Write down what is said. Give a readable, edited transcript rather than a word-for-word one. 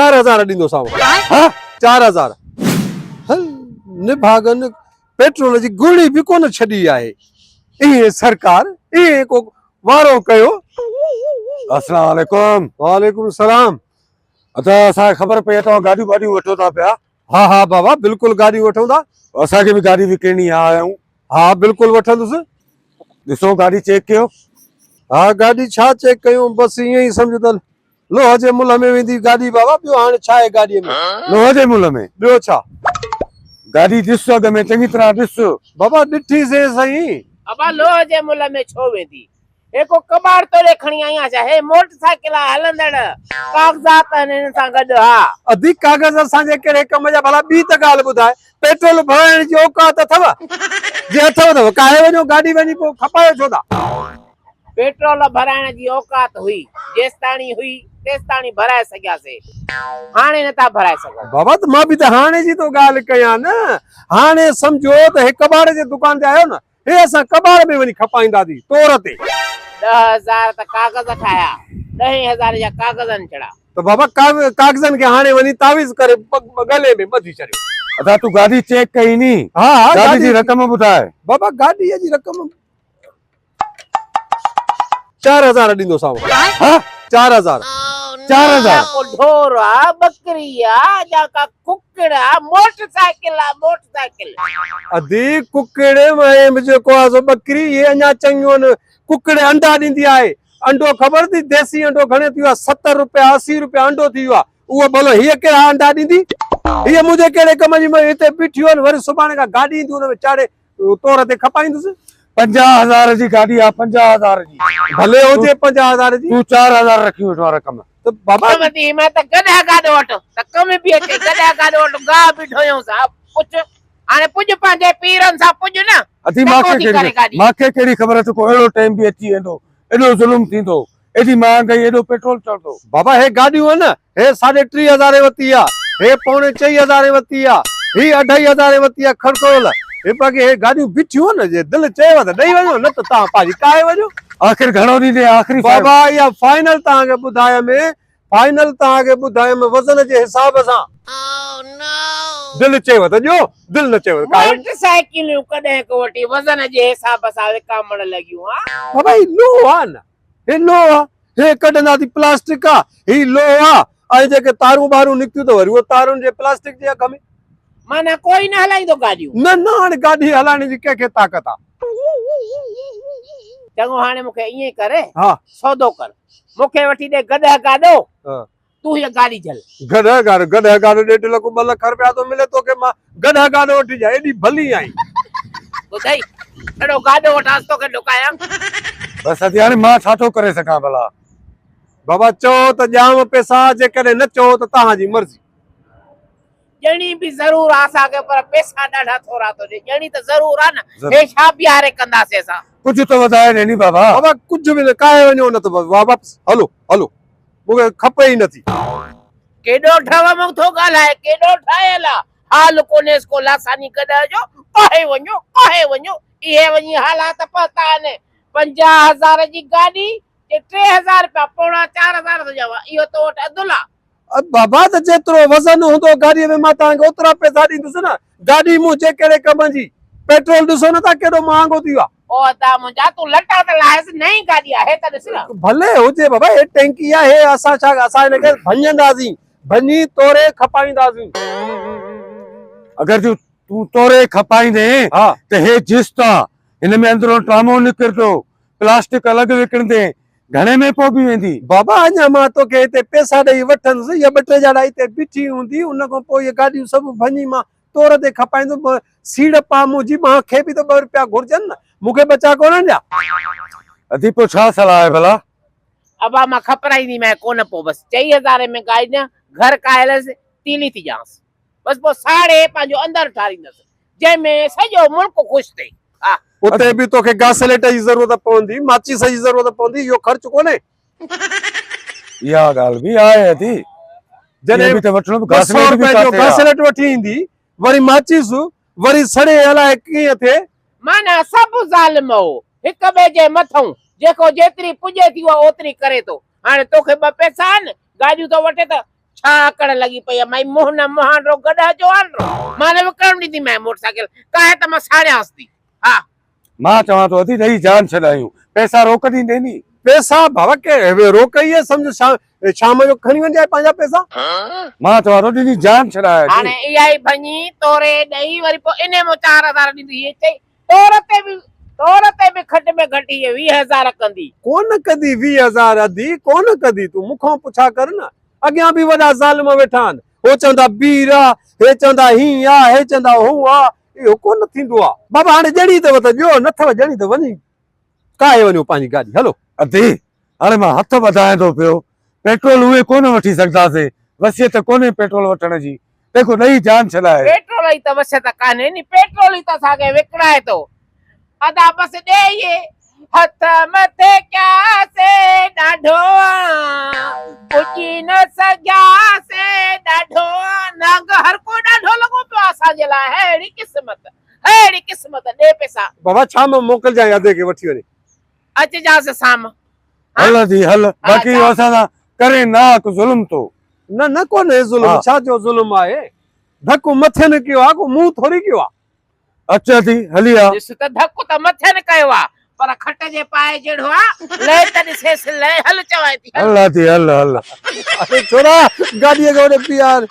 4000 ڏيندوسانو. ها؟ 4000. هل نڀاڳن پيٽرول جي گهڙي به ڪونه ڇڏي آهي. ائين سرڪار ائين ڪو وارو ڪيو. السلام عليڪم. وعليڪم السلام. ادا اسان کي خبر پئي آهي توهان گاڏيون ٻاڏيون وٺو ٿا پيا. ها ها بابا بلڪل گاڏي وٺون ٿا. اسان کي به گاڏي وڪڻڻي آهي آيا آهيون. ها بلڪل وٺندس. ڏسو گاڏي چيڪ ڪيو. ها گاڏي ڇا چيڪ ڪيون بس ائين ئي سمجهه ته لوهه جي ملهه ۾ ويندي گاڏي بابا ٻيو هاڻي ڇا آهي گاڏيء ۾. لوهه جي ملهه ۾؟ ٻيو ڇا. گاڏي ڏس اڳ ۾ چڱي طرح ڏس. بابا ڏٺي سي سائين. ابا لوهه جي ملهه ۾ ڇو ويندي. هي ڪو ڪٻاڙ توڙي کڻي آئي آهيان ڇا؟ هي موٽر سائيڪل آهي هلندڙ، ڪاغذات آهن هن سان گڏ ها. ادي ڪاغذ اسان جي ڪهڙي ڪم جا ڀلا ٻي ته ڳالهه ٻڌاء پيٽرول ڀرائڻ جي اوقات اٿو؟ جي اٿو ته ڪاهي وڃو گاڏي وڃي پوء کپايو ڇو ٿا؟ پيٽرول ڀرائڻ جي اوقات هئي جيستاڻي هئي تيستاڻي ڀرائي سگهياسي هاڻي نٿا ڀرائي سگهون. بابا ته مان به ته هاڻي جي ٿو ڳالهه ڪيان نه هاڻي سمجهو ته هي ڪٻاڙ جي دڪان تي آيو نه هي اسان ڪٻاڙ ۾ وڃي کپائينداسين تور تي. 10,000 ته ڪاغذ ٺاهيا، ڏهين هزارين جا ڪاغذن ڇڙا. ته بابا ڪاغذن کي هاڻي وڃي تعويذ ڪري ڳلي ۾ ٻڌي ڇڏيو. ادا تون گاڏي چيڪ ڪئي ني؟ ها ها گاڏي جي رقم ٻڌاء. بابا گاڏي جي رقم 4000 ڏيندوسانو. ها؟ 4000. 4000. ڪو ڍور آ، ٻڪري آ يا ڪا ڪڪڙ آ، موٽر سائيڪل آ، موٽر سائيڪل. ادي ڪڪڙ ۽ به جيڪو آ سو ٻڪري اهي اڃا چڱيون آهن. ڪڪڙ انڊا ڏيندي آهي. انڊو خبر اٿئي ديسي انڊو گهڻي ٿي ويو آ 70 روپيا 80 روپيا انڊو ٿي ويو آ. اهو ڀلو هيء ڪهڙا انڊا ڏيندي؟ هيء منهنجي ڪهڙي ڪم جي مئي هتي بيٺيون آهن وري سڀاڻي کان گاڏي ايندي ان ۾ چاڙهي تور تي کپائيندس. 50,000 جي گاڏي آ 50,000 جي. ڀلي هجي 50,000 جي. تون 4,000 رکي وٺو آ رقم. ته بابا. ڪم ٿي مان ته گڏهه گاڏو وٺ ته ڪم به اچي گڏهه گاڏو وٺ گاهه به ڍويون سا پڇ هاڻي پڄ پنهنجي پيرن سان پڄ نه. ادي مان کي ڪهڙي مان کي ڪهڙي خبر ته ڪو اهڙو ٽائيم به اچي ويندو ايڏو ظلم ٿيندو ايڏي مهانگائي ايڏو پيٽرول چڙهندو. بابا هي گاڏيون آهن نه هي ساڍي ٽي هزارين وتي آ هي پوڻي چئي هزارين وتي آ هي اڍائي هزارين وتي آ کڙڪول هي باقي هي گاڏيون بيٺيون آهن نه جي دل چئيو ته ڏئي وڃو نه ته توهان پنهنجي ڪاهي وڃو. آخر گهڻو ڏيندين آخري فائنل. بابا اها فائنل توهان کي ٻڌايم فائنل توهان کي ٻڌايم وزن جي حساب سان. دل چيو ته ڏيو دل نه چيو ته ڪاهي. موٽر سائيڪلون ڪڏهن ڪو وٺي وزن جي حساب سان وڪامڻ لڳيون ها. بابا هي لوهه آ نه هي لوهه آ هي ڪڍنداسين پلاسٽڪ آ هي لوهه آ ۽ جيڪي تارون ٻارون نڪتيون ته وري اهو تارن جي پلاسٽڪ جي اگهه ۾. معنيٰ ڪوئي نه هلائيندو گاڏيون. نه نه هاڻي گاڏي هلائڻ جي ڪنهن کي طاقت آ. چڱو هاڻي مون کي ائين ڪر ها. سودو ڪر مون کي وٺي ڏي گڏهه گاڏو ها. تون هيء گاڏي جهل. گڏهه گاڏو گڏهه گاڏو ڏيڍ لک ٻه لک رپيا ٿو ملي توکي مان گڏهه گاڏو وٺي ڏيان ايڏي ڀلي آهين. ٻڌئي ڪهڙو گاڏو وٺانس توکي ڍڪايان. بس ادي هاڻي مان ڇا ٿو ڪري سگهان ڀلا. بابا چئو ته ڏيانو پئسا جيڪڏهن نه چئو ته توهان جي مرضي. ڄڻي به ضرور آ اسان کي پر پئسا ڏاڍا ٿورا ٿو ڏي ڄڻي ته ضرور آ نه هي ڇا بيهاري ڪنداسين اسان. ڪجهه ته وڌائي ڏي ني بابا. بابا ڪجهه به نه ڪاهي وڃو نه ته واپس هلو هلو مون کي کپي ئي نٿي. ڪيڏو ڍؤ مون ٿو ڳالهائي ڪيڏو ٺاهيل آ حال ڪونهيس ڪو لاثاني گڏهه جو ڪاهي وڃو ڪاهي وڃو اهي وڃي حالات پهتا آهن 50,000 جي گاڏي چي 3,000 رپيا پوڻا 4,000 ٿو ڏيانو اهو تو وٽ عدل آ. بابا ته جيترو وزن هوندو گاڏيء ۾ مان توهان کي اوترا پئسا ڏيندس نه. گاڏي منهنجي ڪهڙي ڪم جي. پيٽرول ڏسو نه ٿا ڪيڏو مهانگو ٿي ويو آهي. او ادا منهنجا تون لٽا ته لاهيس نئين گاڏي آهي ته ڏس نه. ڀلي هجي بابا هي ٽينڪي آهي هي اسان ڇا اسان هن کي ڀڃنداسين ڀڃي توري کپائينداسين. اگر جو تون توري کپائيندين ته هي جست آ هن ۾ اندرون ٽرامو نڪرندو پلاسٽڪ الڳ وڪڻندين گهڻي ۾ پوء به ويندي. بابا اڃا مان توکي هتي پئسا ڏئي وٺندس، هيء ٻه ٽي ڄاڙا هتي بيٺي هوندي، ان کان پوء اهي گاڏيون سڀ ڀڃي مان تور تي کپائيندس، سيڙپ آ منهنجي، مان کي به ته ٻه رپيا گهرجن نه، مون کي ٻچا ڪونهن ڇا؟ ادي پوء ڇا صلاح آهي ڀلا؟ ابا مان کپرائينديمانء ڪونه پوء بس چئي هزارين ۾ گاڏي ڏيان، گهر ڪاهيلس تيلي ٿي ڏيانس. بس پوء ساڙي پنهنجو اندر ٺاريندس، جنهن ۾ سڄو ملڪ خوش ٿئي. ها. اتي به توکي گاسليٽ جي ضرورت پوندي، ماچيس جي ضرورت پوندي، اهو خرچ ڪونهي. اها ڳالهه به آهي ادي. جڏهن به ته وٺڻو به ٻه سؤ گاسليٽ به رپئي جو ڪاٿي آ. گاسليٽ وٺي ايندي، وري ماچيس، وري سڙي الائي ڪيئن ٿئي. معنيٰ سڀ ظالم هو، هڪ ٻئي جي مٿئون، جيڪو جيتري پڄي ٿي اها اوتري ڪري ٿو. هاڻي توکي ٻه پئسا آهن، گاڏيون ٿو وٺي ته. ڇا آڪڙ لڳي پئي آ مائي منهن نه مهانڊو گڏهه جو آنڊرو مان نه وڪڻڻ ڏينديمانء موٽر سائيڪل ڪاهي ته مان ساڙيانس ٿي ها. مان چوان ٿو ادي ڏئي جان ڇڏايون پئسا روڪ ڏيندين ني. پئسا بابا ڪي روڪ ئي آهي سمجهه شام شام جو کڻي وڃجانء پنهنجا پئسا. مان چوان ٿو ڏني جان ڇڏاء ادي. هاڻي اها ئي ڀڃي توري ڏئي وري پوء انهي مان 4000 ڏيندي هيء چئي تور تي به تور تي به گهٽ ۾ گهٽ هيء 20000 ڪندي. ڪونه ڪندي 20000 ادي ڪونه ڪندي تون مون کان پڇا ڪر نه اڳيان به وڏا ظالم ويٺا آهن هو چوندا بير آ هي چوندا هين آ هي چوندا هون آ اهو ڪونه ٿيندو آ. بابا هاڻي ڄڻي اٿو ته ڏيو، نه اٿو ڄڻي ته وڃي ڪاهي وڃو پنهنجي گاڏي هلو. ادي هاڻي مان هٿ ٻڌايان ٿو پيو، پيٽرول اهي ڪونه وٺي سگهنداسين، وصيت ڪونهي پيٽرول وٺڻ جي، تنهن کان ڏئي جان ڇڏائي. پيٽرول جي ته وصيت ڪانهي ني، پيٽرول ئي ته اسان کي وڪڻائي ٿو. ادا بس ڏي اهي هٿ مٿي ڪياسي ڏاڍو آ، پڄي نه سگهياسي ڏاڍو آ. نانگ هر ڪو ڏاڍو لڳو پيو آ اسان جي لاء. ههڙي قسمت، ههڙي قسمت، ڏي پئسا. بابا ڇا مان موڪلجانء ادي کي وٺي وڃي. اچجانس سام. هل ادي هل، باقي اهو اسان سان ڪرين ناحق ظلم ٿو. نه نه ڪونهي ظلم، ڇا جو ظلم آهي؟ ڌڪ مٿين ڪيو آ، ڪو مون ٿوري ڪيو آ. اچ ادي هلي آ. ڏس ته ڌڪ ته مٿين ڪيو آ پر کٽ جي پائي جهڙو آ، لئه ته ڏسيس لئه هل چوائي ٿي هل. هل ادي هل هل. اڙي ڇورا گاڏيء کي هوڏي بيهار.